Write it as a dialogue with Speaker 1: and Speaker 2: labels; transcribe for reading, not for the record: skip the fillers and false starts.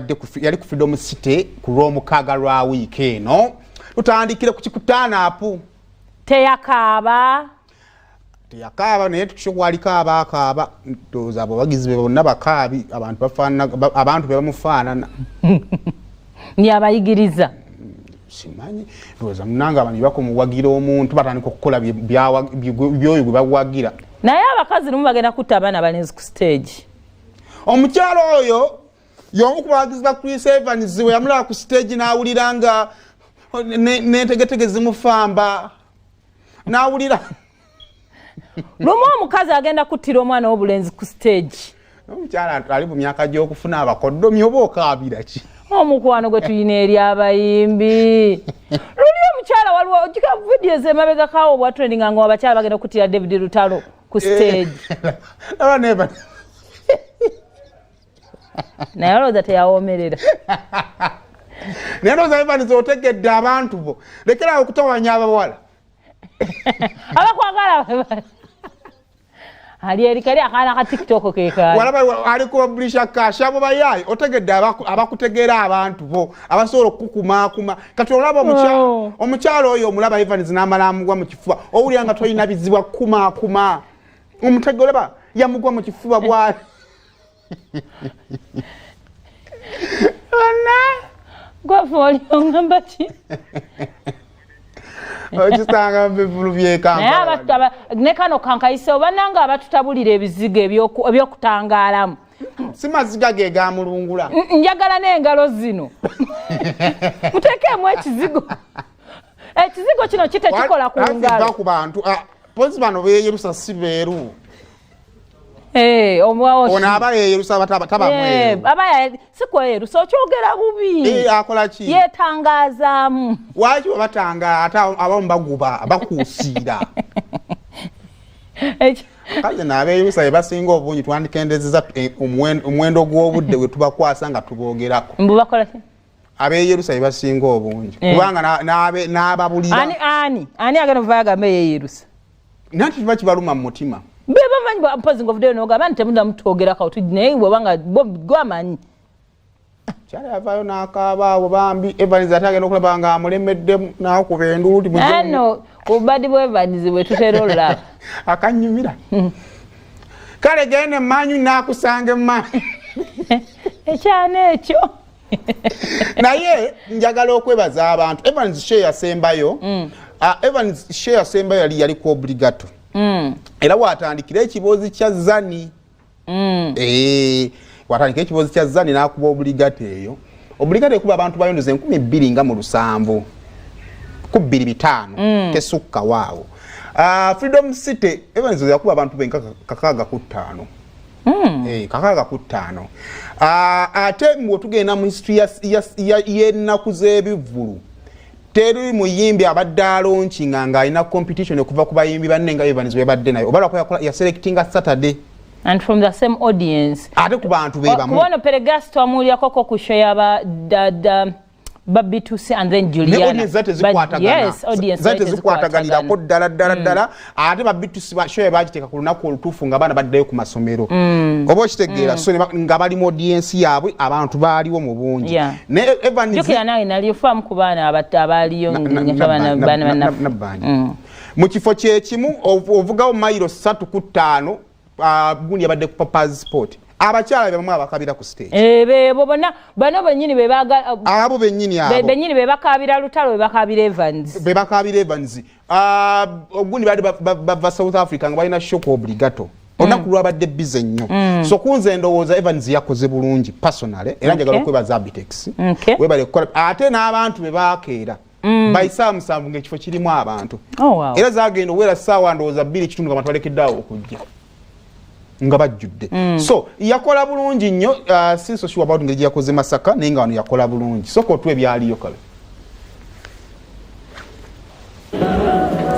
Speaker 1: Yabadde yali ku Freedom City ku Lwomukaaga lwa wiiki eno. Tutandikire ku kikutaanaapu.
Speaker 2: Teyakaaba.
Speaker 1: Teyakaaba, naye tukikwaliko abaakaaba. Ndowooza abo bagizi be bonna bakaabi. Abantu bafaanana, abantu be bamufaanana.
Speaker 2: Yabayigiriza.
Speaker 1: Simanyi, ndowooza munange abantu bakumuwagira, omuntu batandika okukola byoyo gwe bawagira.
Speaker 2: Naye abakazi lumu bagenda kutta abaana balenzi ku stage.
Speaker 1: Omukyalo oyo y'omu ku bawagizi ba Chris Evans, we yamulaba ku stage n'awulira nga n'entegetege zimufamba, n'awulira.
Speaker 2: Lumu omukazi agenda kuttira omwana w'obulenzi ku stage.
Speaker 1: Omukyala ali mu myaka gy'okufuna abakoddomi, oba okaabira ki?
Speaker 2: Omukwano gwe tulina eri abayimbi. Luli omukyala, waliwo ojjukira videos emabega kawo obwa trending nga abakyala bagenda okuttira David Lutalo ku stage?
Speaker 1: Aba neba.
Speaker 2: Naye olowooza teyawoomerera?
Speaker 1: Naye ndowooza Evans otegedde abantu bo, lekerawo okutawanya abawala.
Speaker 2: Abakwagala ali eri kali akaana ka TikTok kekaali.
Speaker 1: Walaba ali kubabulisha cash, abo bayaayi. Otegedde abakutegeera, abantu bo abasobola okukukumaakuma. Kati olaba omukyalo oyo, omulaba Evans n'amala amugwa mu kifuba, owulira nga tolina bizibu akukumaakuma omutege. Olaba yamugwa mu kifuba bwali.
Speaker 2: Gwafe oli ongamba ki?
Speaker 1: Okisanga mu bivulu
Speaker 2: naye
Speaker 1: byekampala.
Speaker 2: Ne kano kankayise, obananga abatutabulira ebizigo ebyokutangaalamu.
Speaker 1: Si maziga ge gamulungula.
Speaker 2: Njagala n'engalo zino mutekeemu ekizigo. Ekizigo kino kitekikola ku ngalo.
Speaker 1: Ku bantu, pozi bano beyerusa si beeru.
Speaker 2: Eh,
Speaker 1: ono aba yeyerusa taba mweru.
Speaker 2: Aba si kweyerusa, okyogera bubi.
Speaker 1: Eh, akola ki?
Speaker 2: Yeetangazaamu.
Speaker 1: Waki webatanga ate abamu baguba bakuusiira? Kale naabeerusa be basinga obungi. Twandikendezeza omuwendo gw'obudde bwe tubakwasa nga tuboogerako.
Speaker 2: Mbu bakola ki?
Speaker 1: Abeeyerusa be basinga obungi. Kubanga n'ababulira.
Speaker 2: Ani agenda okuvayo agambe yeeyerusa?
Speaker 1: Nanti kiba kibaluma mu mutima.
Speaker 2: Be bamanyi mpozi ng'ovuddeyo n'ogamba nti temuddamu twogerako, naye bwobanga gwamanyi.
Speaker 1: Kyala yavaayo n'akaaba awo bambi. Evans ate agenda okulaba nga amulemeddemu n'akuba enduulu.
Speaker 2: Ano obubadi bwa Evans bwe tutera olulaba.
Speaker 1: Akanyumira. Kale genda emanyu n'akusanga emanyu.
Speaker 2: Ekyana ekyo.
Speaker 1: Naye njagala okwebaza abantu. Evans show yasembayo, Evans show yasembayo yali ku Obligato. Era watandikira ekiboozi kya Zani. Eh, watandikira ekiboozi kya Zani n'akuba Obligato eyo. Obligato ekuba abantu bayondoza 2077 ku 25, tesukka waawo. Freedom City, Evans yakuba abantu benka 65. Eh, 65. Ate bwe tugenda mu history y'ennaku z'ebivvulu, teri muyimbi abadde alaunchinga ng'alina competition okuva ku bayimbi banne nga Evans bwe nayo, oba lwakuba yaselectinga Saturday.
Speaker 2: And from the same audience.
Speaker 1: Ate ku bantu be bamu.
Speaker 2: Kubono Peregas twamuwulirako ku show yaba da ba B2C and then
Speaker 1: ne
Speaker 2: Juliana.
Speaker 1: Audience zate zikwatagana.
Speaker 2: Yes, audience
Speaker 1: zate
Speaker 2: zate.
Speaker 1: Zikwataganirako ddala ddala ddala. Ate ba B2C ba show bagiteeka ku lunaku olutuufu nga abaana baddayo ku masomero, oba okitegeera? So nga bali mu audience yaabwe, abantu baaliwo mu bungi. Ne Evans
Speaker 2: Jjukira nawe nali ofaamu ku baana abaaliyo nga baana bannaffe.
Speaker 1: Nabbanja. Mu kifo kyekimu ovugawo mayiro 3 ku 5, gundi yabadde ku Papa's Sport. Abakyala be bamu abakabira ku stage.
Speaker 2: Eh, bebo bonna bano bennyini be baagala.
Speaker 1: Abo bennyini abo.
Speaker 2: Bennyini be bakaabira Lutalo, be bakaabira Evans.
Speaker 1: Be bakaabira Evans. Ogundi baali bava South Africa nga balina show ku Obligato. Olunaku lwabadde busy nnyo. So kunze ndowooza Evans yakoze bulungi personally, era njagala okwebaza Abitex. Webale kukola, ate n'abantu be bakeera by 7:00 ng'ekifo kirimu abantu.
Speaker 2: Oh, wow.
Speaker 1: Era zagenda owera ssaawa ndowooza 2:15 nga abantu balekeddeawo okujja nga bajjudde. So yakola bulungi nnyo. Si so sure about ngeri gye yakoze Masaka, naye nga wano yakola bulungi. Soka otuwa ebyaliyo kale.